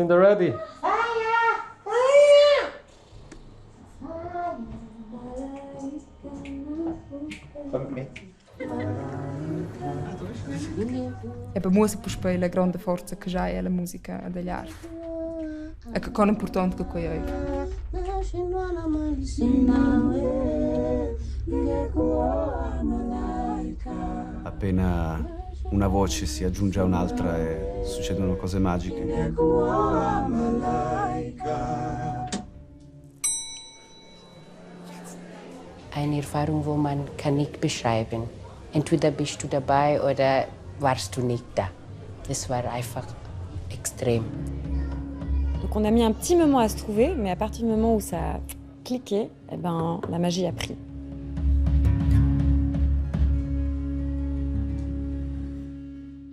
Sind ihr ready? Kommt mit. E per muossa puspei la gronda forza che giai ella musica ed egl art. E che con impurtont che quei ei. Appena una voce si aggiunge a un'altra e succedono cose magiche. Eine Erfahrung, wo man kann nicht beschreiben. Entweder bist du dabei oder warst du nicht da. Es war einfach extrem. Donc on a mis un petit moment à se trouver, mais à partir du moment où ça a cliqué, eh ben, la magie a pris.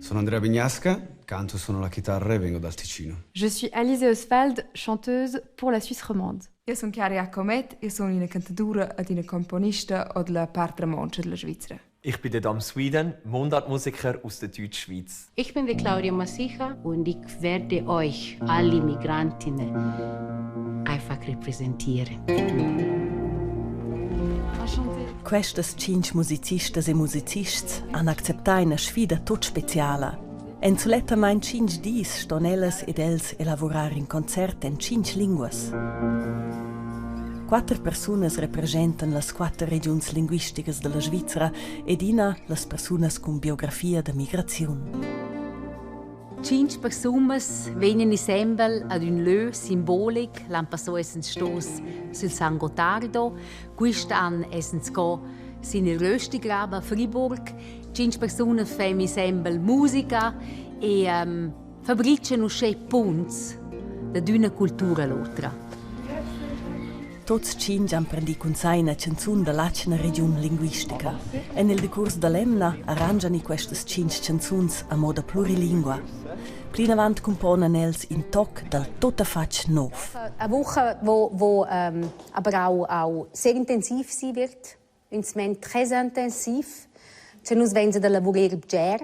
Sono Andrea Bignasca, canto, suono la chitarra e vengo dal Ticino. Je suis Alizée Oswald, chanteuse pour la Suisse romande. Io sun Chiara Jacomet, io sun ina cantadura ed ina componista od la part romontscha della Svizzera. Ich bin der Dam Sweden, Mundartmusiker aus der Deutschschweiz. Ich bin die Claudia Masicha und ich werde euch, alle Migrantinnen, einfach repräsentieren. Questas tschintg musicistas e musicists han acceptà ina sfida tut speciala. En sulettamain tschintg dis ston ellas ed els elavurar in concert en tschintg linguas. Quatter persunas representan las quatter regiuns linguisticas dalla Svizra ed ina las persunas cun biografia da migraziun. Tschintg persunas vegnan insembel ad ün lö simbolic. L'an passò essens stos sül San Gottardo. Quist an essens co sin il Röstigrab a Friburg. Tschintg persunas fem insembel musica e um, fabrichan uschè punts dad üna cultura a l'otra. Tots tschintg han prendì cun sai ina chanzun da l'atgna regiun linguistica. En il decurs da l'emna arrangian questas tschintg chanzuns a moda plurilingua. Plinavant cumponan els in toc dal tuttafatg nov. Eine Woche, wo, wo ähm, aber auch, auch sehr intensiv sein wird. Une semaine très intensive. Cioè nus vegn da lavurer bger.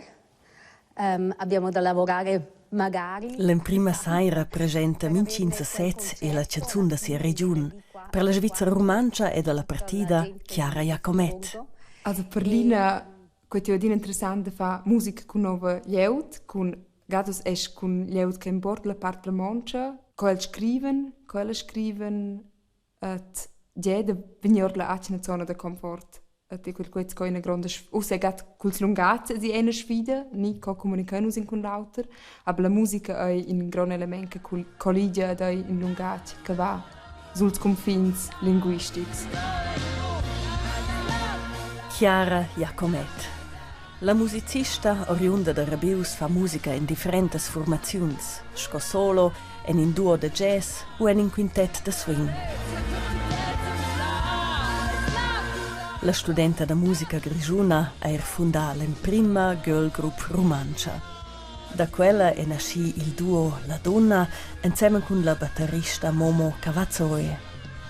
Ähm, abbiamo da lavorare magari. L'emprima saira presenta mintgin sesez e la chanzun da sia regiun. Per la Svizzera rumantscha è dalla partida Chiara Jacomet. Also per l'ina quei ti adina interessant da far musica cun nova glieud, cun gatos esch cun glieud che bord la part romontscha, co els scriven, co ella scriven, Et jeder vegnir ord la atgna zona da confort. Et quel quei sco ina gronda ussa gat culs lungatgs es ina sfida, ni co comunicar nus in cun l'auter, aber la musica ei in grond element che colligia ed ei in lungatg che va suls confins linguistics. Chiara Jacomet. La musicista oriunda da Rabius fa musica en differentas formaziuns, sco solo, en in duo da jazz u en in quintet da swing. La studenta da musica grischuna ha er fundà l'emprima girl group rumantscha. Da quella è naschì il duo La Donna ensemen cun la batterista Momo Cavazzoi.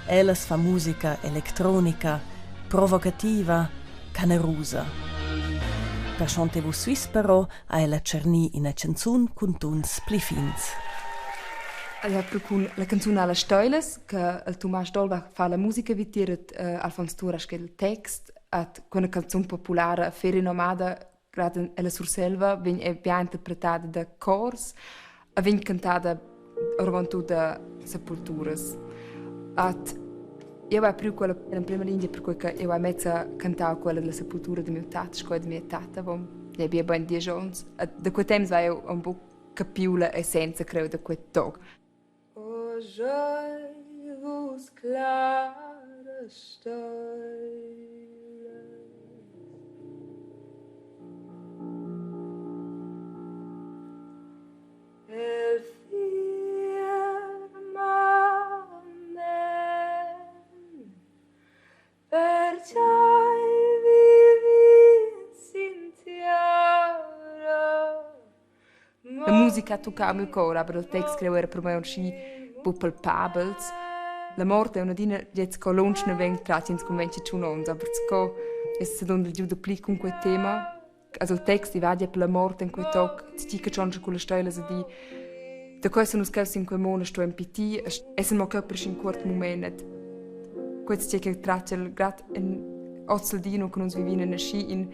Ellas fa musica electronica, provocativa, canerusa. Per Chantez-vous Suisse però ha ella tschernì ina chanzun cun tuns pli fins. El ha procun la canzun Alla Steilas che il Tumasch Dolbach fa la musica vitier et Alfons Turasch il text at quella canzun populara fer rinomada grad ella Surselva vegn è bia interpretada da cors e vegn cantada oravontut da sepulturas. At eu hai priu quella in prima linea perquei che eu hai mezza cantau quella della sepultura de miu tat sco de mia tata vom ja bia bein diesch onns. Da quei temps vai eu un buc capiu la essenza creu da quei toc. O jai vus clara steila. El firmament per tgei vivins in tiara. La musica ha tuccau miu cor, aber il text creu era per mei aunc schi buc palpabels. La mort è adina gliez co lunsch naven tratg ins cun 21 onns, aber sco es sedundel giu dapli cun quei tema. Also il text i va per la mort in quei toc, ti che tschontscha culla steila di. Da questo nus cheu sin quei mund sto pitir, essen mo cheu per in cuort mument. Et quest che tratgel grad en oz di nu che nus vivin en aschi in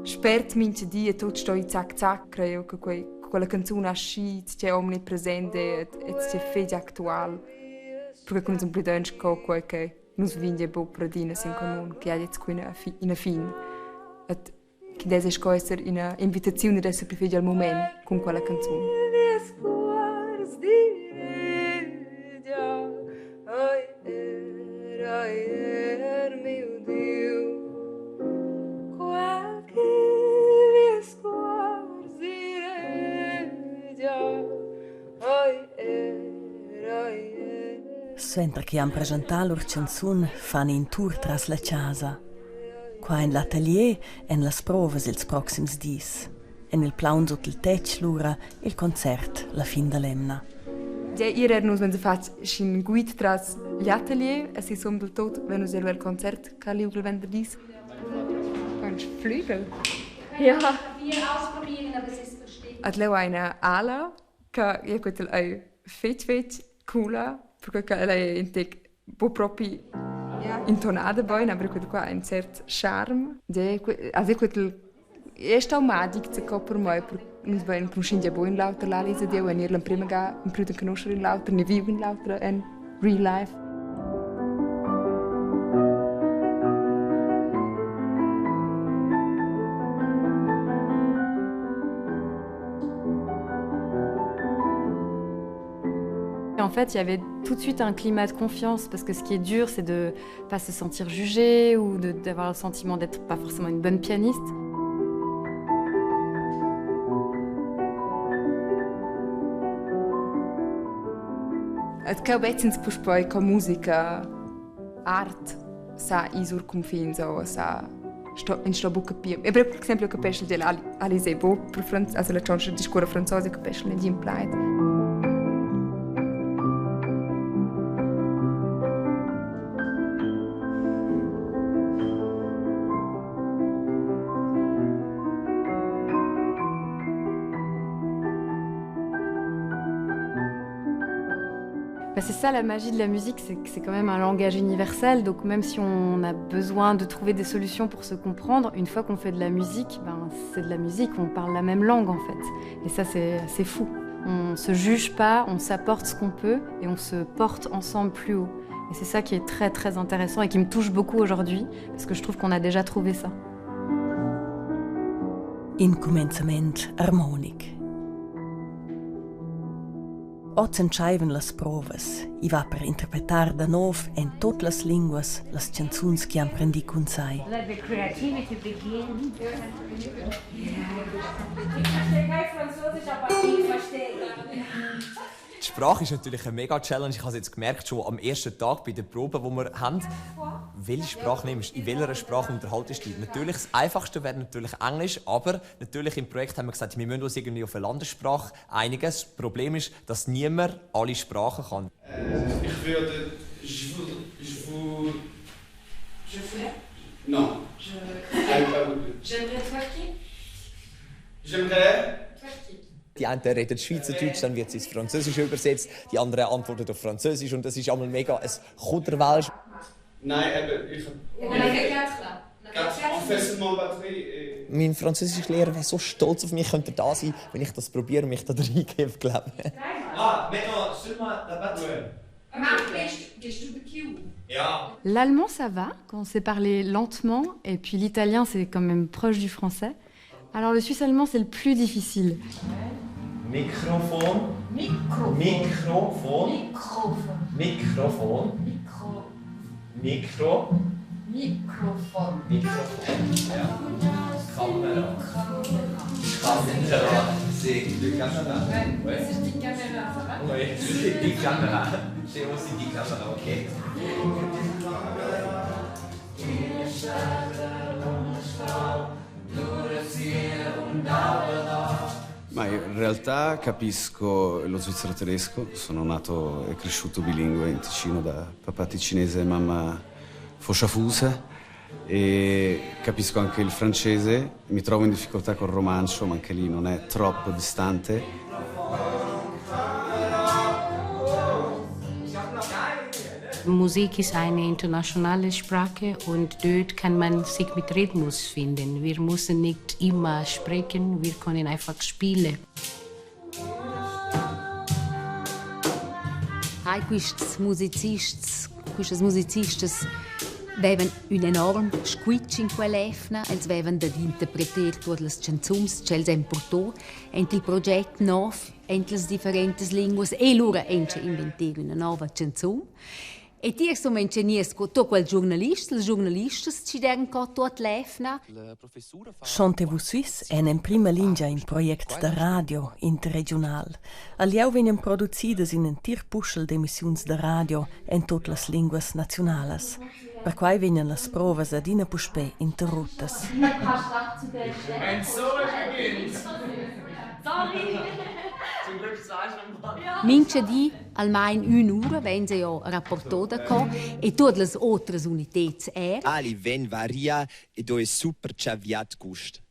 spert mincha di e tut sto i zac zac, creo che quei quella canzun aschi c'è omnipresente et et c'è fetg actual. Perché con nus un pli dönch co quei che nus vivin gie buc per adina sin commun, che ha jetzt quina ina fin. Et che dess sco esser ina invitaziun ad esser pli fetg al mument cun quella canzun. Suenter che han preschentà lur chanzun fan in tur tras la chasa. Qua en l'atelier èn las provas ils proxims dis. En il plaun sut il tetg lura il concert la fin da l'emna. Ja, ir er nus vein fatg sc'in guid tras gl'atelier e sisum dil tut vein nus era il concert che ha liug il venderdis. Ein Flügel. Ja. Ad leu eine ala che io quel ei fetg fetg coola, perché che ella è in tec bu propi intonada bein, aber quel qua ha un cert charme. Also quel è stau magic co per me, per nus vein conoscin gia buc in l'auter la Lisa ed jeu ein ir l'emprema ga empriu da conoscer in l'auter ni viver in l'auter en real life. En fait, il y avait tout de suite un climat de confiance parce que ce qui est dur, c'est de pas se sentir jugé ou d'avoir le sentiment d'être pas forcément une bonne pianiste. Et cheu vezz'ins puspei co musica, art sa ir sur cunfins o sa sto ins sto buca capir. E per exempel capeschel jeu Alizé buc per franz also la tschontscha discuora franzos, capeschel negin plaid. Bah, c'est ça la magie de la musique, c'est que c'est quand même un langage universel. Donc même si on a besoin de trouver des solutions pour se comprendre, une fois qu'on fait de la musique, ben, c'est de la musique, on parle la même langue en fait. Et ça, c'est fou. On se juge pas, on s'apporte ce qu'on peut et on se porte ensemble plus haut. Et c'est ça qui est très très intéressant et qui me touche beaucoup aujourd'hui, parce que je trouve qu'on a déjà trouvé ça. In cumenzament harmonic. Oz entscheivan las provas. I va per interpretar da nov en tut las linguas las chanzuns che han prendì cun sai. Let the creativity begin. Die Sprache ist natürlich eine mega Challenge. Ich habe es jetzt gemerkt, schon am ersten Tag bei der Probe, die wir haben. Welche Sprache nimmst du? In welcher Sprache unterhaltest du dich? Natürlich, das Einfachste wäre natürlich Englisch, aber natürlich im Projekt haben wir gesagt, wir müssen uns irgendwie auf eine Landessprache einigen. Das Problem ist, dass niemand alle Sprachen kann. Ich würde. Je vous. Je vous. Je voulais Non. Je... J'aimerais twerker. J'aimerais. Twerker. Die einen reden Schweizerdeutsch, dann wird es ins Französische übersetzt, die anderen antworten auf Französisch und das ist einmal mega ein Kauderwelsch. Nein, eben, ich. On a fait quatre là. Quatre. On fait seulement batterie et. Mein Französischlehrer wäre so stolz auf mich, könnte er da sein, wenn ich das probiere und mich da reingebe, glaube ich. Ah, mais non, seulement la batterie. Marc, gehst du Q? Ja. L'allemand, ça va, quand on sait parler lentement, et puis l'italien, c'est quand même proche du français. Alors le suisse-allemand, c'est le plus difficile. Mikrofon. Mikrofon. Mikrofon. Mikrofon. Mikrofon. Mikro. Mikro. Mikrofon. Mikrofon. Ja. Kamera. Kamera. C'est le caméra. Ouais. Si je dis caméra, ça va Oui, c'est die Kamera. J'ai aussi die Kamera, okay. Ma in realtà capisco lo svizzero tedesco, sono nato e cresciuto bilingue in Ticino da papà ticinese e mamma fosciafuse e capisco anche il francese, mi trovo in difficoltà col romancio, ma anche lì non è troppo distante. Musik ist eine internationale Sprache und dort kann man sich mit Rhythmus finden. Wir müssen nicht immer sprechen, wir können einfach spielen. Hai quists musicists, quistas musicistas vevan ün enorm squitsch in quell'efna, els vevan dad interpreter tuot las chanzuns ch'els han portò ent il proget nov, ent las differentas linguas e lura encha inventar üna nouva chanzun. E ti insomma ingenier sco tu quel giurnalist, las giurnalistas chi deran co tuot l'efna. Chantez-vous Suisse è en emprima lingia in project da radio interregiunal. Al lieu vegnan producidas in entir puschel d'emissiuns da radio en tut las linguas naziunalas. Perquai vegnan las provas adina puspè interruttas. Mincha di almain ün'ura vain jo rapporto da co e tuot las otras uniteds eir. Ali ven varia e do è super chaviat gust.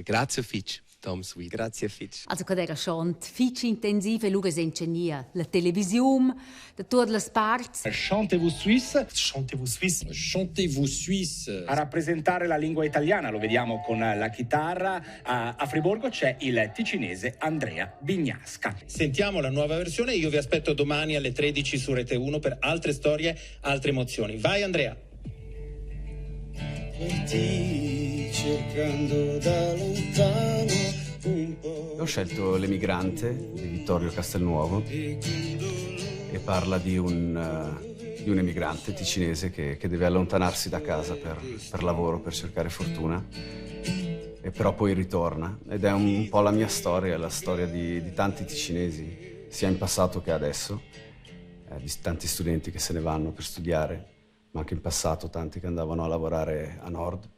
Grazie fitg, Tom Sweet. Grazie fitg. Also quad era schon fitg intensiv e lura s'entschenia la televisiun da tuot las parts. Chantez-vous suisse. Chantez-vous suisse. Chantez-vous suisse. A rappresentare la lingua italiana, lo vediamo con la chitarra, a, a Friborgo c'è il ticinese Andrea Bignasca. Sentiamo la nuova versione, io vi aspetto domani alle 13 su Rete 1 per altre storie, altre emozioni. Vai Andrea! Ti cercando da lontano un po'. Ho scelto L'emigrante di Vittorio Castelnuovo e parla di un, eh, di un emigrante ticinese che, che deve allontanarsi da casa per, per lavoro, per cercare fortuna e però poi ritorna. Ed è un po' la mia storia, la storia di, di tanti ticinesi, sia in passato che adesso, eh, di tanti studenti che se ne vanno per studiare, ma anche in passato tanti che andavano a lavorare a nord.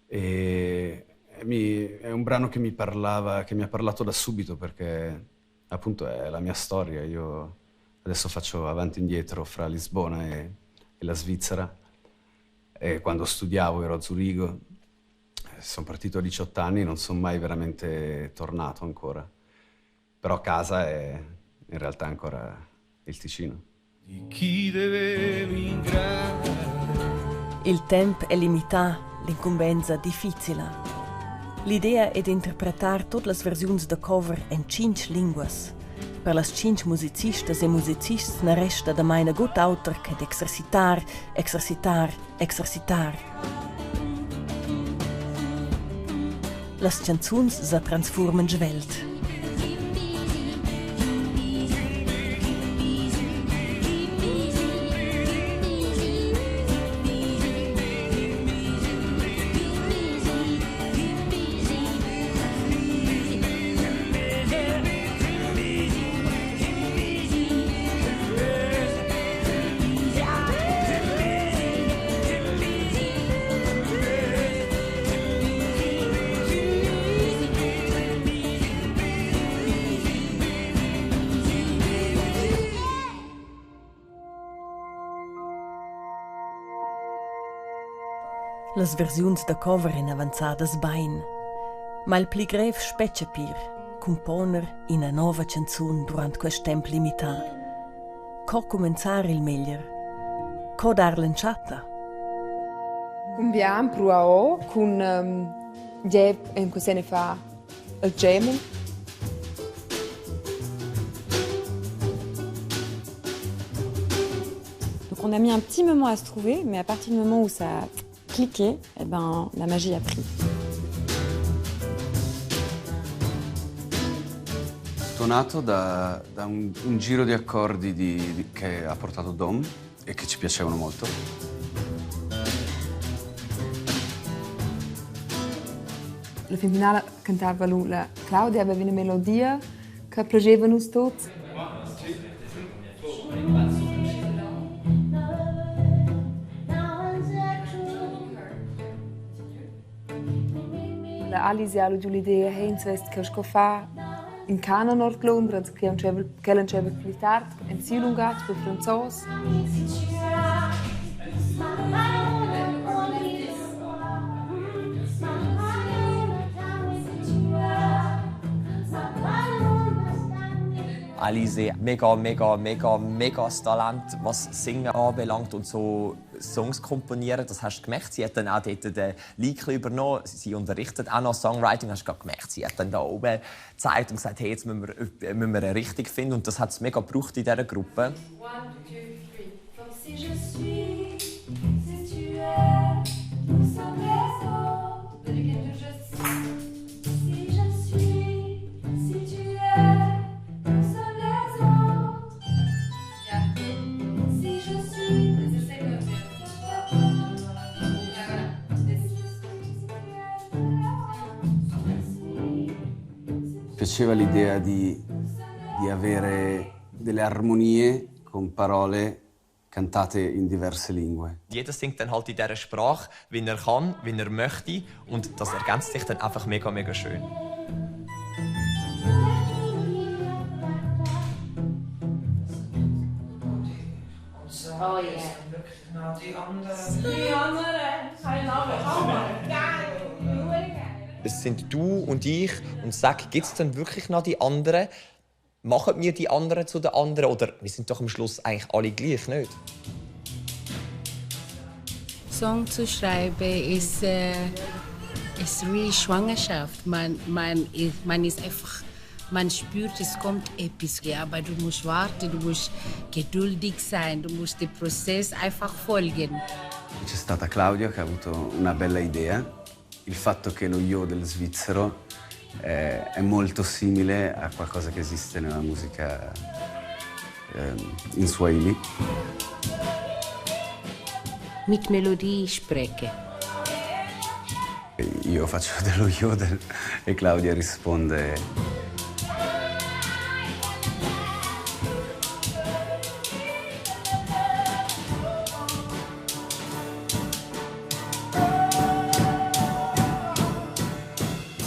E mi, è un brano che mi parlava, che mi ha parlato da subito perché appunto è la mia storia. Io adesso faccio avanti e indietro fra Lisbona e, e la Svizzera e quando studiavo ero a Zurigo. Sono partito a 18 anni e non sono mai veramente tornato ancora. Però casa è in realtà ancora il Ticino. Di chi deve emigrare. Il temp è limità, l'incumbensa difficila. L'idea è d'interpretar tut las versiuns da cover en tschintg linguas. Per las tschintg musicistas e musicists na resta damai nagut auter che d'exercitar, exercitar, exercitar. Las chanzuns sa transfurman svelt. Las versiuns da cover èn avanzadas bain. Ma il pli grev spetga pir, cumponer ina nova chanzun durant quest temp limità. Co cumenzar il meglier? Co dar l'entschatta? Cun bien pruau cun Jeb en cussegn fa il tgemen. Donc on a mis un petit moment à se trouver, mais à partir du moment où ça a cliqué, eh ben, la magie a pris. Tonato da, da un, un giro di accordi di, di, che ha portato Dom e che ci piacevano molto. La finala cantava lu la Claudia, aveva una melodia che piaceva nus tuts. La Alice ha lu giu l'idea, hey, ins vess cheu sco far in can a Nord Londra, also che quel entscheiva pli tard en siu lungatg per franzos. Alice mega, mega, mega, mega Talent, was Singen anbelangt und so Songs komponieren. Das hast du gemerkt. Sie hat dann auch dort den Lead übernommen. Sie unterrichtet auch noch Songwriting. Hast du gemerkt, sie hat dann da oben gezeigt und gesagt, hey, jetzt müssen wir eine Richtung finden. Und das hat es mega gebraucht in dieser Gruppe. One, two, three, four. Si je suis, si tu es, nous sommes les autres. But you can do just si je suis, si tu es, nous sommes les autres. Yeah. Si je suis, it's the same note. Yeah, voilà. Mi piaceva l'idea di avere delle armonie con parole cantate in diverse lingue. Jeder singt dann halt in dieser Sprache, wie er kann, wie er möchte. Und das ergänzt sich dann einfach mega, mega schön. Oh yeah. Die anderen. I love it. Oh my God. Es sind du und ich und sag, gibt es denn wirklich noch die anderen? Machen wir die anderen zu den anderen? Oder wir sind doch am Schluss eigentlich alle gleich, nicht? Song zu schreiben ist wie Schwangerschaft. Man ist einfach, man spürt, es kommt etwas, ja, aber du musst warten, du musst geduldig sein, du musst dem Prozess einfach folgen. C'è stata Claudia che ha avuto una bella idea, il fatto che lo yodel svizzero è molto simile a qualcosa che esiste nella musica in Swahili. Mit Melodie spreche. Io faccio dello yodel e Claudia risponde.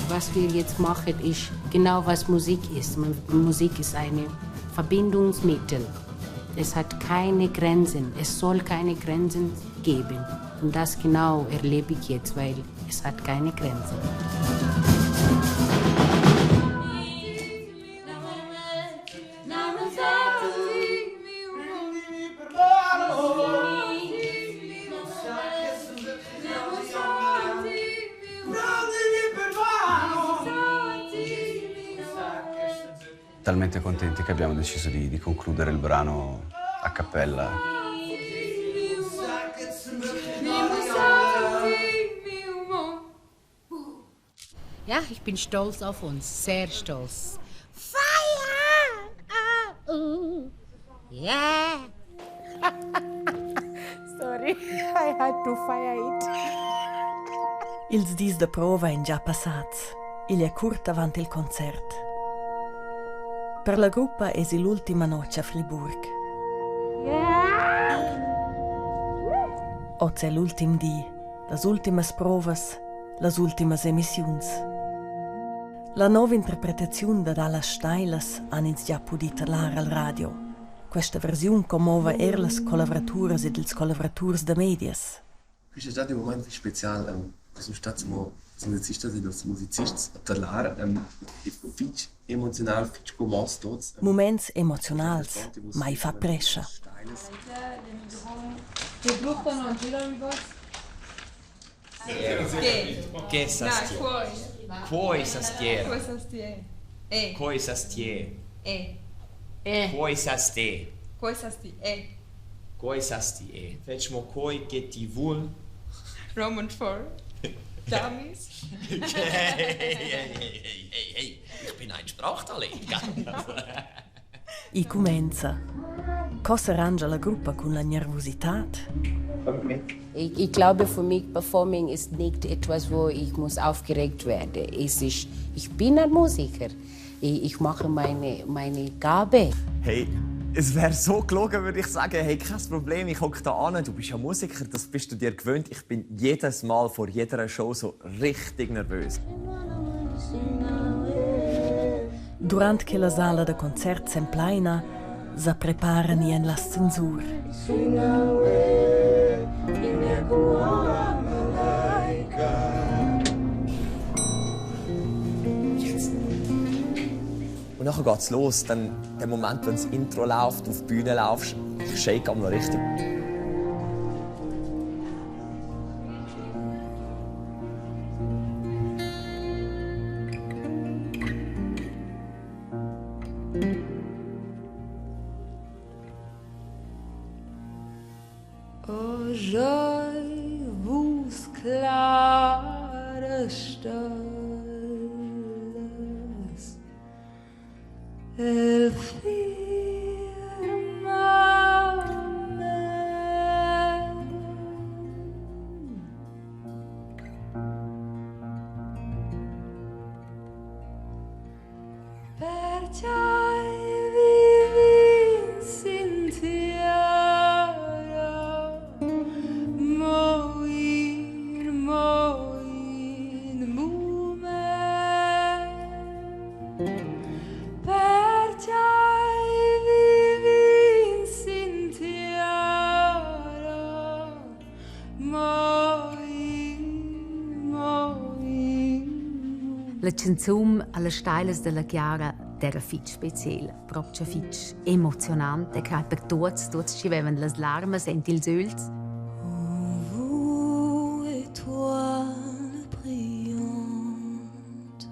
Was wir jetzt machen, ist genau, was Musik ist. Musik ist ein Verbindungsmittel. Es hat keine Grenzen. Es soll keine Grenzen geben. Und das genau erlebe ich jetzt, weil es hat keine Grenzen. Talmente contenti che abbiamo deciso di concludere il brano a cappella. Ja, ich bin stolz auf uns, sehr stolz. Fire! Ah, Yeah! Sorry, I had to fire it. Ils dis da prova ein già passats. Igl è curt avant il concert. Per la gruppa esi l'ultima notte a Friburg. Oz è l'ultim di, las ultimas provas, las ultimas emissiuns. La nova interpretaziun da Dallas Steilas han ins già pudì tadlar al radio. Questa versiun commova er las collavoraturas ed ils collavuraturs da medias. Quist es stat ün mumaint fich special, que sun stats amo las musicistas ed ils musicists a tadlar, fich emoziunal, fich commoss tuots. Muments emozionals, ma i fa prescha. Wir brauchen noch einen Giro-Reverse. Che sas tie? Quoi sas tie? Quoi sas tie? E. Quoi sas tie? E. E. Quoi sas te? Quoi sas ti? E. Quoi sas ti e? Fetsch mo quoi che ti vul. Roman 4. Dummies. Hey, hey, hey, hey, hey, hey. Ich bin ein Sprachtalent, gell? I cumenza. Co s'arrangia la gruppa cun la nervositad? Ich glaube, für mich Performing ist nicht etwas, wo ich muss aufgeregt werden. Es ist, ich bin ein Musiker. Ich mache meine Gabe. Hey, es wäre so gelogen, würde ich sagen, hey, kein Problem, ich hocke da an, du bist ja Musiker, das bist du dir gewöhnt. Ich bin jedes Mal vor jeder Show so richtig nervös. Durant che la sala da concert s'emplaina, sa preparan i en l'ascensur. Und dann Nachher geht's los, dann der Moment, wenn das Intro läuft, auf die Bühne laufst, ich shake einmal richtig. O joi vus claras steilas, el firmament. Per tgei vivin sin tiara, mo in, mo in mument. Per tgei vivin sin tiara, mo in, mo in La chanzun Alle steilas della Chiara era fitg speciela, propcha fitg emozionante, che per tuots, tuots chi vevan las larmas aint ils ögls. Vous étoile brillante,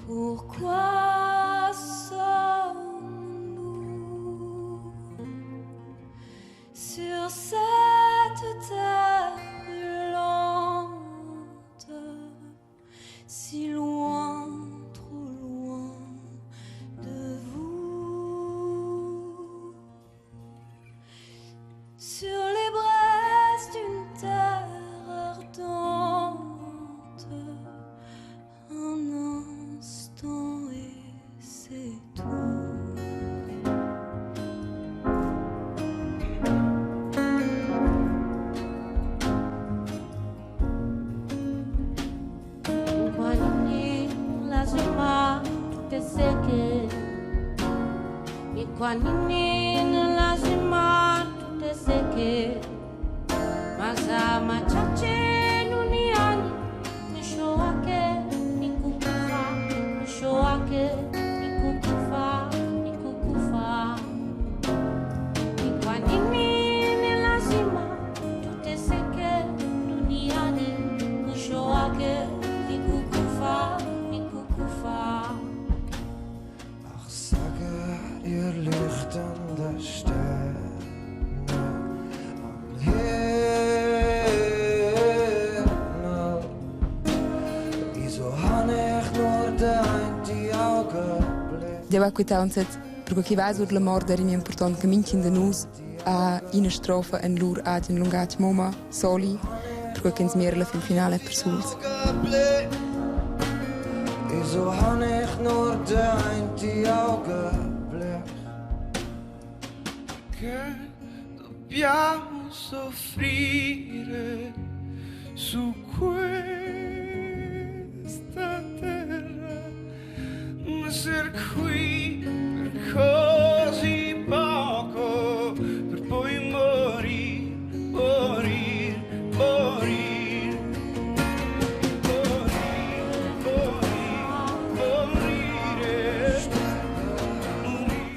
pourquoi sommes-nous sur cette terre brûlante, si loin, trop loin de vous? Sur les braises d'une terre ardente, un instant et c'est tout. Kwa nini lazima tuteseke? Ni kwa nini lazima tuteseke? Masaa machache duniani, mwisho wake ni kukufa, mwisho wake ni kukufa, ni kukufa. Ni kwa nini ni lazima tuteseke duniani? Mwisho wake ni kukufa, ni kukufa. Ach, sage ihr leuchtende Sterne am Himmel, wieso han ich nur den einen Augenblick? Jau ha quità uns sez, perquei chi va sur la mort era important che mintgin da nus ha ina strofa en lur agen lungatg mumma, soli, perquei ch'ins mira la fin finala persuls. Wieso han ich nur den einen Augenblick? Che dobbiamo soffrire su questa terra, ma ser qui per così poco, per poi morire, morire, morire, morire, morire.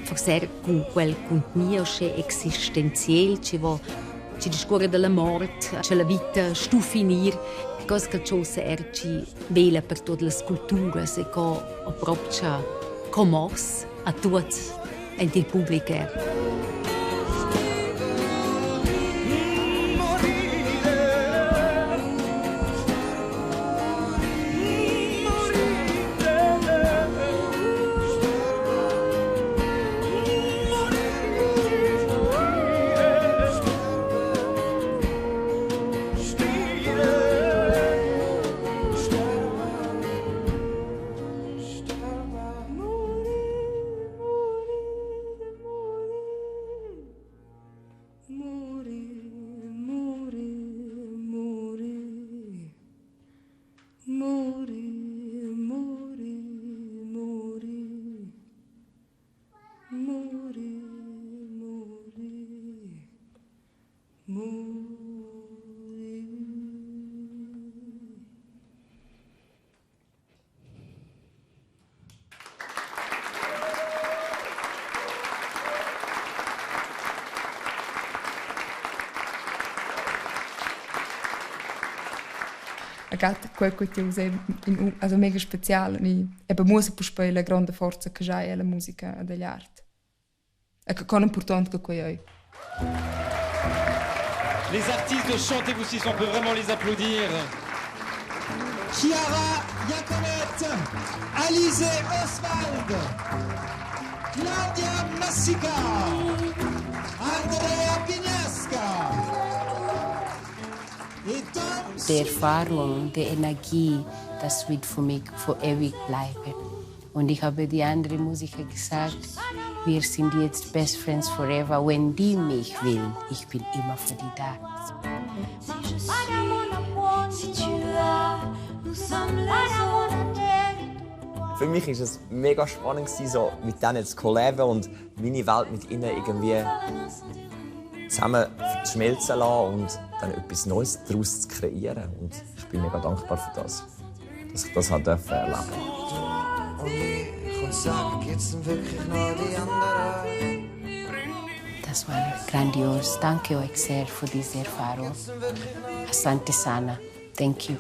Forse er cun quel cuntgnieu uschè existenziel chi vo chi discuorra da la mort, cha la vita stu finir, che cosa che chosa er chi vela per tuot las culturas e co ho propcha commoss a tuots aint il public eir. Murir, murir, murir. Murir, murir, murir. Murir, murir, murir. Agat quel che ti usei in also mega special ni eben muossa puspei la gronda forza che giai alla musica e dagl art. E che con important che quei ei. Les artistes de Chantez-vous 6, on peut vraiment les applaudir. Chiara Jacomet, Alizé Oswald, Claudia Massica, Andrea Pignasca et Tom Die Erfahrung, die Energie, das wird für mich für ewig bleiben. Und ich habe die anderen Musiker gesagt, wir sind jetzt Best Friends forever. Wenn die mich will, ich bin immer für die da. Si je suis, si tu es, nous sommes les autres. Für mich war es mega spannend, so mit denen zu collaben und meine Welt mit ihnen irgendwie zusammen verschmelzen lassen und dann etwas Neues daraus zu kreieren. Und ich bin mega dankbar für das, dass ich das erleben durfte. Und ich und sag, gibt's denn wirklich noch die anderen? Das war grandios. Danke euch sehr für diese Erfahrung. Asante sana. Thank you.